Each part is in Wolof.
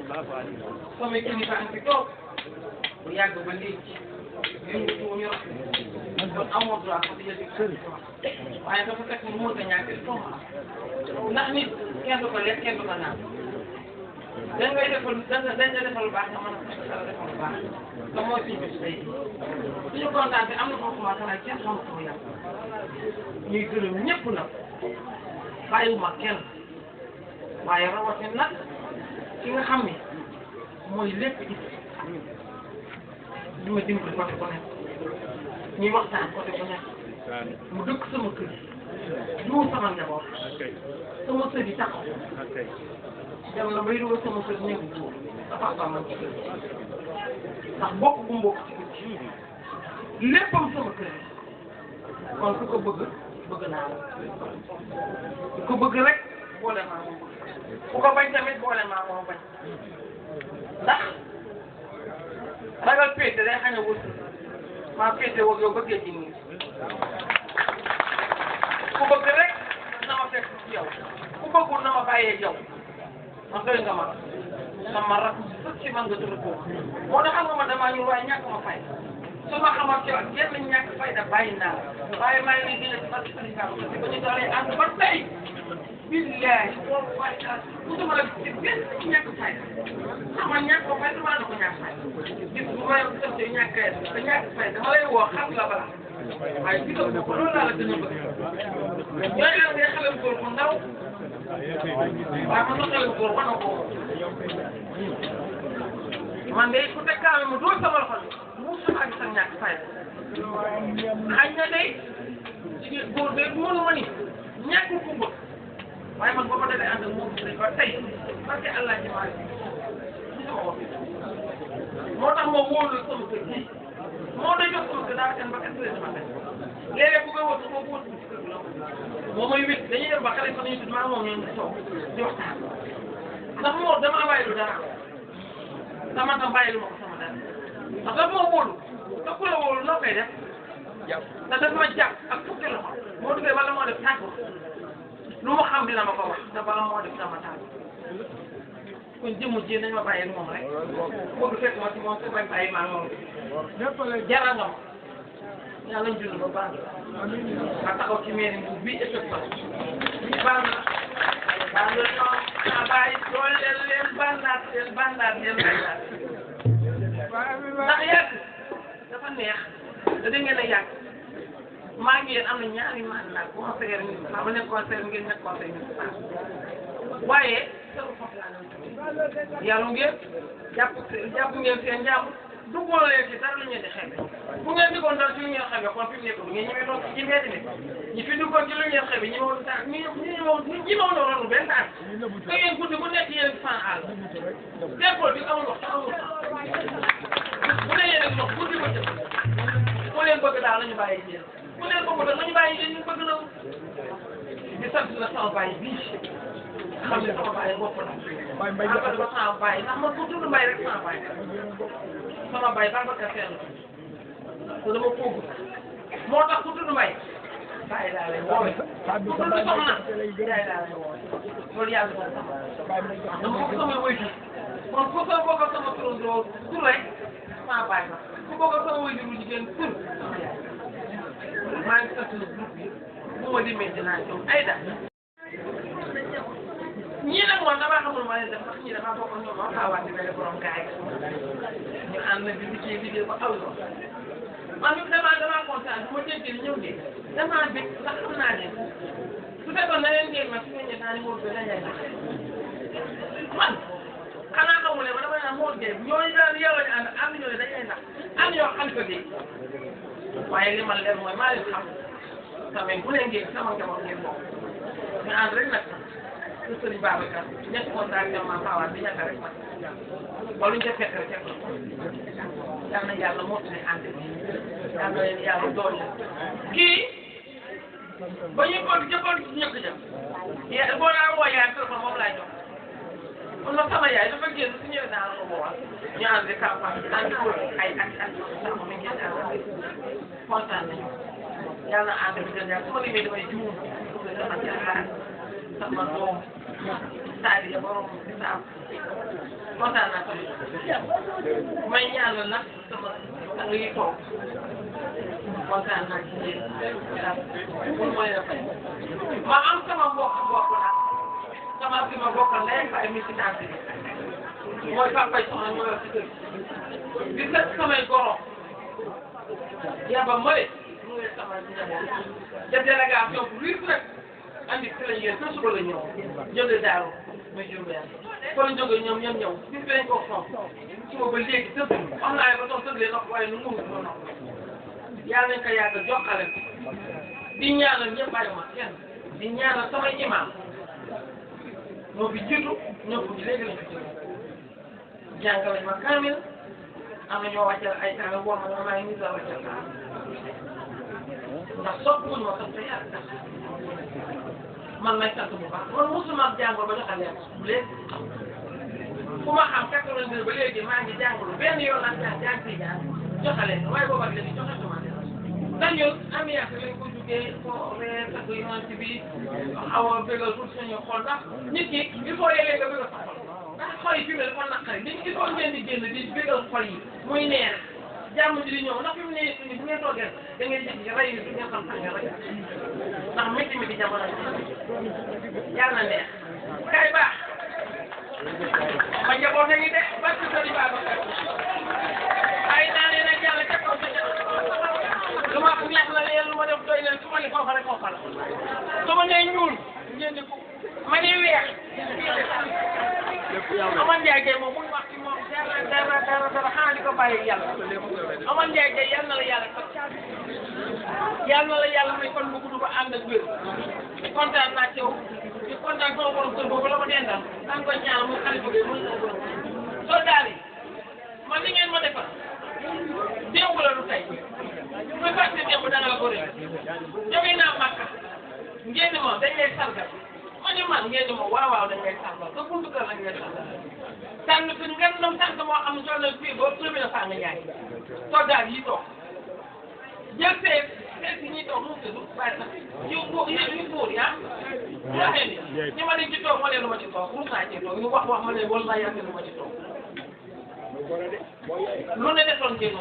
sama kilifa am fi toog bu yàgg ba léegi ñu ñu kon amoo droit ko di jël waaye dafa fekk mu mënta ñàkk ndax nit kenn du ko lekk kenn du ko naan dañ ngay defal dañ la defal lu baax nga mën a defal lu baax te mooy suñu bés tey suñu kontaan bi am na foo commencé nag kenn xamul ko yàq ñuy gërëm ñëpp nag bàyyiwuma kenn waaye rawatina nag ki nga xam ne mooy lépp it li ma dimbali côté bu nekk ñuy waxtaan côté bu nekk mu dëkk sama kër jiwu sama njaboot sama sër yi taxaw dem na bay dugal sama kër néegu jiw dafa am man ci kër ndax bokk bu mbokk ci kër léppam sama kër kon ku ko bëgg naa la ku ko bëgg rek boole maa moom ku ko bañ tamit boole maa moom bañ ndax ragal péete day xañ a wërsëg maa péete woog yow bëggee ci nii ku bëgg rek na ma fekk ci yow ku bëggul na ma bàyyee yow ma doy nga ma sama rak sëg ci man nga tudd ko moo tax xam nga ma damaa ñu waaye ñàkk ma fay su ma xamal ci wax genn ñàkk fayda bàyyi naa la waaye maa ngi lay gën a ci parce que ba ñu doolee ànd ba tey billahi boobu waaye daal musuma la ci benn ñàkk fayda sama ñàkk ko fayda maa na ko ñàkk fayda gis bu ma def ci ñàkk fayda dama lay woo xam la bala waaye bi ko loolu laa la gën a bëgg ñooy ànd ngay xale bu góor bu ndaw waaye man na xale bu góor wana ko man de ku teg kaame mu dóor sama loxo musuma gis ak ñàkk fayda xañ na day jigéen góor de mënu ma ni ñàkk ku bëgg waaye man boo ko defee ànd ak moom ba tey parce que allah ji maa moo tax ma wóolu sama kër gi moo day jox sama kër daal seen ba 4 heures du matin léeg-léeg bu koy wóor moo ko wóor ci kër gi la moo may wét dañuy dem ba xale fa nañu tudd maa moom ñoom di toog di waxtaan ndax moo damaa bàyyi lu dara sama tam bàyyi lu ma ko sama dara ndax dafa ma wóolu te ku la wóolu noo koy def te dafa ma jàpp ak fukki loxo moo duggee wala moo def tàggu lu ma xam dina ma ko wax te bala moo def dama tàggu kon jëmu ji nañ ma bàyyi ak moom rek bëgg fekk ma ci moom su bañ bàyyi maa moom jaral nga ma yàlla ñu dund ba baax nga taxaw ci mairie bu bii effectivement baax na baax na ñoom naa bàyyi dooleel leen bandaat leen ndax yàgg dafa neex da ngeen a yàgg maa ngi yéen am na ñaari mandat conseiller municipal ba nekk conseiller ngeen nekk conseiller municipal waaye yaru ngeen jàpp ngeen seen jàmm duggoon leen ci dara lu ngeen di xeebe bu ngeen duggoon dara ci lu ngeen xeebe kon fi mu nekk du ngeen ñemee doon ci mbedd mi ñi fi duggoon ci lu ngeen xeebe ñi ma woon ronu benn tànk te ngeen guddi bu nekk yéen fan àll déppol bi amul wax te amul bu ne yéen ak wax guddi ba jëm ku leen bëgg daal lañu bàyyi yéen ku leen bëgg daal lañu bàyyi yéen ñu bëgg na di sant na sama bàyyi bii xam ne sama bàyyi bopp la Babacar ba sama bàyyi ndax man ku tudd mbay rek sama bàyyi sama bàyyi Babacar Sène te dama ko bëgg moo tax ku tudd mbay bàyyi laa lay woowee ku tudd soxna yaay laa lay woowee loolu yàlla moom dama ko sama wëytu kon ku sama bokk ak sama turandoo tur rek sama bàyyi la ku bokk ak sama wëytu bu jigéen tur maa ngi sant le groupe bi bu ma demee dinaa ñëw Aïda ñii nag moom damaa xamul ma leen def ndax ñii damaa bokk ak ñoom ma xaawaat di mel borom gaay ñu ànd na di liggéey ba aw yoon man mii damaa kontaan bu ma déggee ñëw de damaa bég ndax xam naa leen su fekkoon na leen ngeen ma su ngeen naa ni Modou Gueye dañuy nax man xanaa xamul ne ma dama naan Modou Gueye ñooñu daal yow lañu ànd am ñooñu dañuy nax am yoo xam ko de waaye li man leen mooy maa leen xam tamit bu leen ngeen sama njaboot ngeen bokk ñu ànd rek nag su Sëriñ Babacar ñett kontaan ñoom maa xaawaat bi ñàkk rek man ba luñ ca fekk rek yal na yàlla mottali ànd bi yal na leen yàlla doole kii ba ñuy ko jëppal ñëkk ja boo naa woo yaay téléphone moom laay jox kon nag sama yaay dafa génn su ñëwee naa la ko boowal ñu ànd campagne ànd ko ay at sax mi ngi ànd kontaan nañu yàlla na ànd bi gën yàlla su ma liggéey damay juum sama jaxaar sama doom c'est-à-dire borom islam kontaan naa tamit may ñaanal nag sama sang yi toog kontaan naa ci yéen pour mooy la fay ma am sama mbokk nag sama bi ma bokkal ndey ak baay mi ci tànk bi mooy papa soxna ñu yor ci kër di set samay goro yaba mooy mu ngi sama njaboot def délégation bu riis rek andi fi lañ yéen sa suba la ñëw jóge daaru muy Diourbel fa la jóge ñoom ñëw gis nañ ko foofu suba ba léegi tëdd wax naa ba toog tëdd leen wax waaye nu mu ngi ko nopp yàlla nañ ko yàgg jokkale di ñaanal ñëpp bàyyi ma kenn di ñaanal samay imam moo fi jiitu ñoo fi léegi lañ fi jóge jàngal lañ ma kaamil am na ñoo wàccal ay kaamil boo xam ne maa ngi nii sa wàccal kaamil ndax soppuñu ma sant yàlla tax man may sant bu baax man mosuma jàngal ba joxe leen bu léegi ku ma xam 82 ba léegi maa ngi jàngalu benn yoon ak jàng si jàng joxe leen waaye booba léegi joxe sama leen ndax ñun ambiance lañ ko jugee foo ree takk yonent bi xaw a bégal pour suñu xol ndax nit ki il faut léeg-léeg nga bégal sa xol ndax xol yi fi mu ne dafa naqari dañ il faut ngeen di génn di bégal xol yi muy neex jàmm ji di ñëw ndax fi mu ne nii bu ngeen toogee da ngay jékki rey yi du ngeen xam sax nga rey ndax métti mi di jamono yàlla na neex kay baax ma njaboot nañu de ba ci sëriñ Babacar ay naa leen ak yàlla ca kaw ca lu ma neex na leen lu ma def doy leen su ma ne foofa rek foofa la su ma nee ñuul ngeen di ko ma ne weex Amane Ndiaye Gueye moom muy wax ci moom dara xanaa di ko bàyyi yàlla Amane Ndiaye Gueye yal na la yàlla sax yal na la yàlla may fan bu gudd ba ànd ak wér kontaan naa ci yow di kontaan sama borom kër boobu la ma dendal daan koy ñaan muy xale bu muy soldat yi man li ngeen ma defal démb la lu tey muy fàtte démb dana la ko réer jógee naa Makka ngeen ni ma dañ lay sargal ma ne man ngeen ni ma waaw dañ lay sargal sa buntu kër lañ lay sargal tànn fi ngeen doon tànn moo xam ne soo leen fii ba premier na Fanga Ndiaye soldat yi toog jël seet si ñuy toog mu tudd bàyyi sax yu góor yi ah ñu ma leen ci toog ma leen lu ma ci toog ruus naa ci toog ñu wax ma leen wala naa yàgg lu ma ci toog lu ne defoon ngeen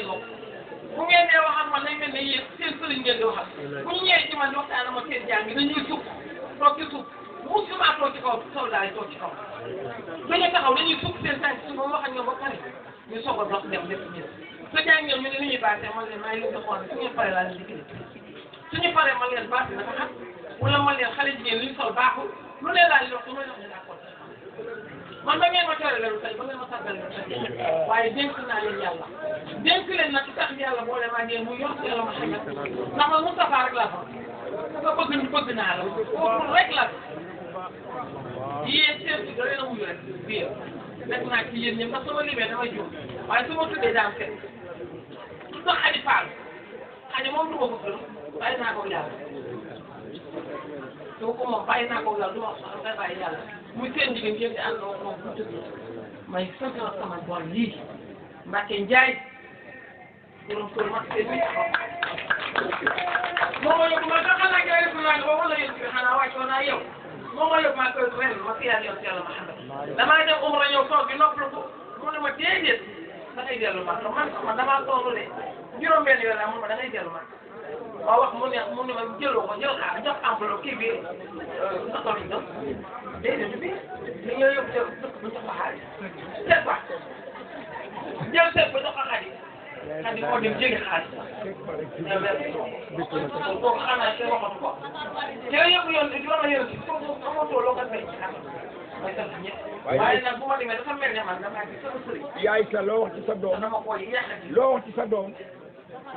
moom bu ngeen dee wax ak man nañ mel ne yéen seen sëriñ ngeen di waxal bu ñu ñëwee ci man di waxtaan ak ma seen jàng yi dañuy suuf toog ci suuf musuma toog ci kaw soldat yi toog ci kaw dañuy taxaw dañuy suuf seen tànk suuf ba wax ak ñoom ba pare ñu soog a dox dem lépp ñëw su jàng ñoom ñu ne lu ñuy baatee man leen maa ngi leen di xool suñu paree laa leen di kii suñu paree man leen baatee dafa xam wala man leen xale jigéen li ñu sol baaxul lu leen laa leen wax su may wax ñu d'accord man ba ngeen ma tere leen tey ba ngeen ma sargal leen tey waaye dénk naa leen yàlla dénk leen nag ci tax yàlla boole maa ngeen muy yokk yàlla Muhammad ndax man Moustapha rek laa fa nga bëgg naa la pour rek la yéen seen si da leen a wuyu rek biir def naa ci yéen ñëpp ndax sama limee damay jóg waaye su ma tuddee daan fekk tout sax Xadi Fall Xadi moom du ma ko gën bàyyi naa ko yàlla su ko moom bàyyi naa ko yàlla du ma wax sax ngay bàyyi yàlla muy seen jigéen ngeen di ànd moom bu tëdd may sant na sama bool lii Mbacke Ndiaye borom kër ma seen bi moom ma yóbbu ma xanaa naa rek naa ne boobu la yóbbu bi xanaa wàccoon naa yow moom ma yóbbu maa koy ren ma siyaar yoon si yàlla Muhammad damaa dem umra ñëw toog bi noppalu ko mu ne ma déedéet da ngay dellu Makka man damaa toog de juróom-benn yoon laa mun ma da ngay dellu Makka waaw wax mu ne ma jëloo ko jël xaar jox enveloppe kii bi sa tool yi doon déedéet bi li ñoo yóbbu jël dëkk bu jox ko xaalis seet ba jël seet ba jox ko xaalis xadi moo dem jëli xaalis kooku xanaa te waxatu ko te yëpp yoon di la ma yoon si foofu amatoo loo ko fay ci xaalis may sant ñëpp waaye nag bu ma demee dafa mel ne man damaa gis sama sëriñ yaay sa loo wax ci sa doom dama koy yàqati loo wax ci sa doom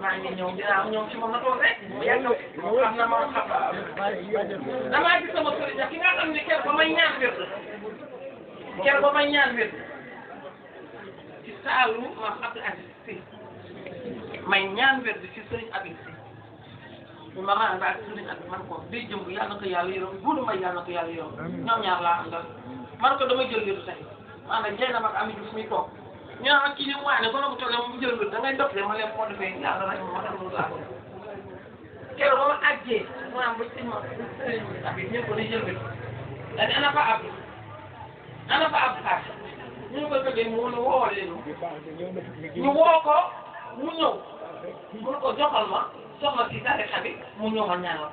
maa ngi ñëw dinaa ñëw ci moom na toog rek xam na ma xam damaa gis sama sëriñ ki nga xam ne keroog ba may ñaan wér keroog ba may ñaan wér ci saalu maam Abdou Aziz Sy may ñaan wér ci sëriñ Abib Sy bu ma raa ba ak sëriñ Abib man ko day jëmb yàlla na ko yàlla yërëm buudu may yàlla na ko yàlla yërëm ñoom ñaar laa àndal man ko damay jël wér tey maanaam jey na mag ami Diouf muy toog ñu naan kii ni mu waane ba nga mu toogee mu jël wér da ngay dox de ma leen foo defee yàlla rek moo tax mu laa keroog ba ma àggee mu naan ba ci ma abi ñu ko di jël bi dañ ana fa ab xaar ñu ko bëggee mu ne woo leen ñu woo ko mu ñëw mu ne ko joxal ma soxna si tarixa bi mu ñëw ma ñaanal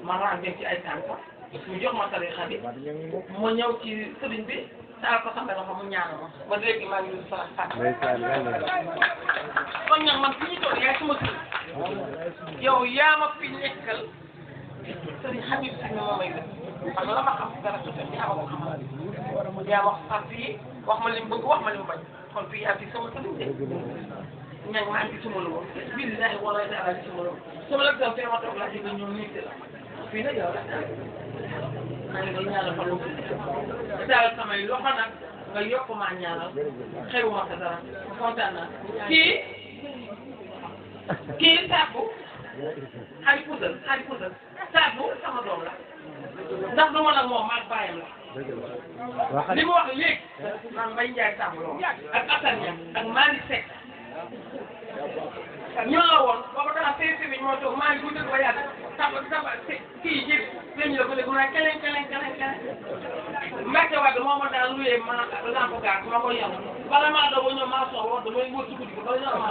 ma ràññee ci ay tànk mu jox ma tarixa bi ma ñëw ci sëriñ bi daal ko sama loxo mu ñaanal ma ba léegi maa ngi sa fàtt kon nag man fi ñu toog yaay suma sëriñ yow yaa ma fi nekkal sëriñ Habib si ne ma may def parce que la ma xam dara tuuti yaa ma ko xamal yaa wax far fii wax ma li mu bëgg wax ma li mu bañ kon fii yaa fi sama sëriñ de ña maa ngi suma lu billahi wala taala ci suma lu sama la gam fee ma toog laa jóge ñoom nii la fii nag yow rek maa ngi doon ñaanal fa lu daal samay loxo nag nga yokk maa ñaanal xewuma sa dara kontaan naa kii Saabou xarit Poudre Saabou sama doom la ndax du ma nag moom maag bàyyam la li mu wax léegi man Mbaye Ndiaye Saabou la ak Assane Niang ak Malick Seck ñoo la woon booba dara fépp bi moo toog maa ngi gudd ba yàgg saba kii ji lañu la ko dégg mu ne keleng Mbacke Wade moo ma daal luyee ma lamp gaz ma ko yem bala maa doog a ñëw maa soxla damay wër ci guddi gi ba ñor ma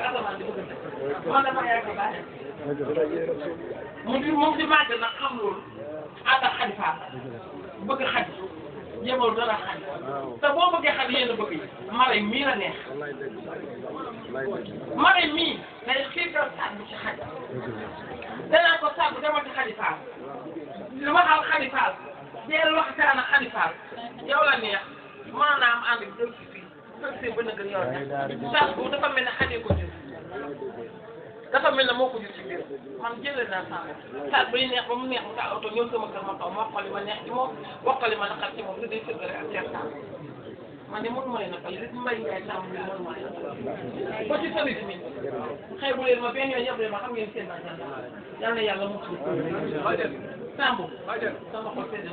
asamaan di bëgg man dafa yàgg baax mu di màgg nag xam loolu ànd ak xalifa bëgg xaj jéemal dara xaj te boo bëggee xaj yéen a bëgg yi mara mii la neex mara mii day xiital sàbb ci xaj danaa ko sàbb demal ci xalifa lu waxal xalifa deel waxtaan ak xalifa yow la neex maanaam ànd bi dëgg si fii dëgg si bën a gën yow neex sàbb bu dafa mel ne xajee ko jur dafa mel ne moo ko jur ci biir man jëlee naa sàmm bay neex ba mu neex mu taal oto ñëw sama kër ma taw ma wax ko li ma neex ci moom wax ko li ma naqar ci moom li day sëggale ak seen sàmm man de mënu ma leen naqal li Mbaye Ndiaye sàmm bi mënu ma leen naqal ba ci service mi xeebu leen ma benn yoon yëpp leen ma xam ngeen seen bàjjan yal na yàlla mu tudd Samb sama xol sedd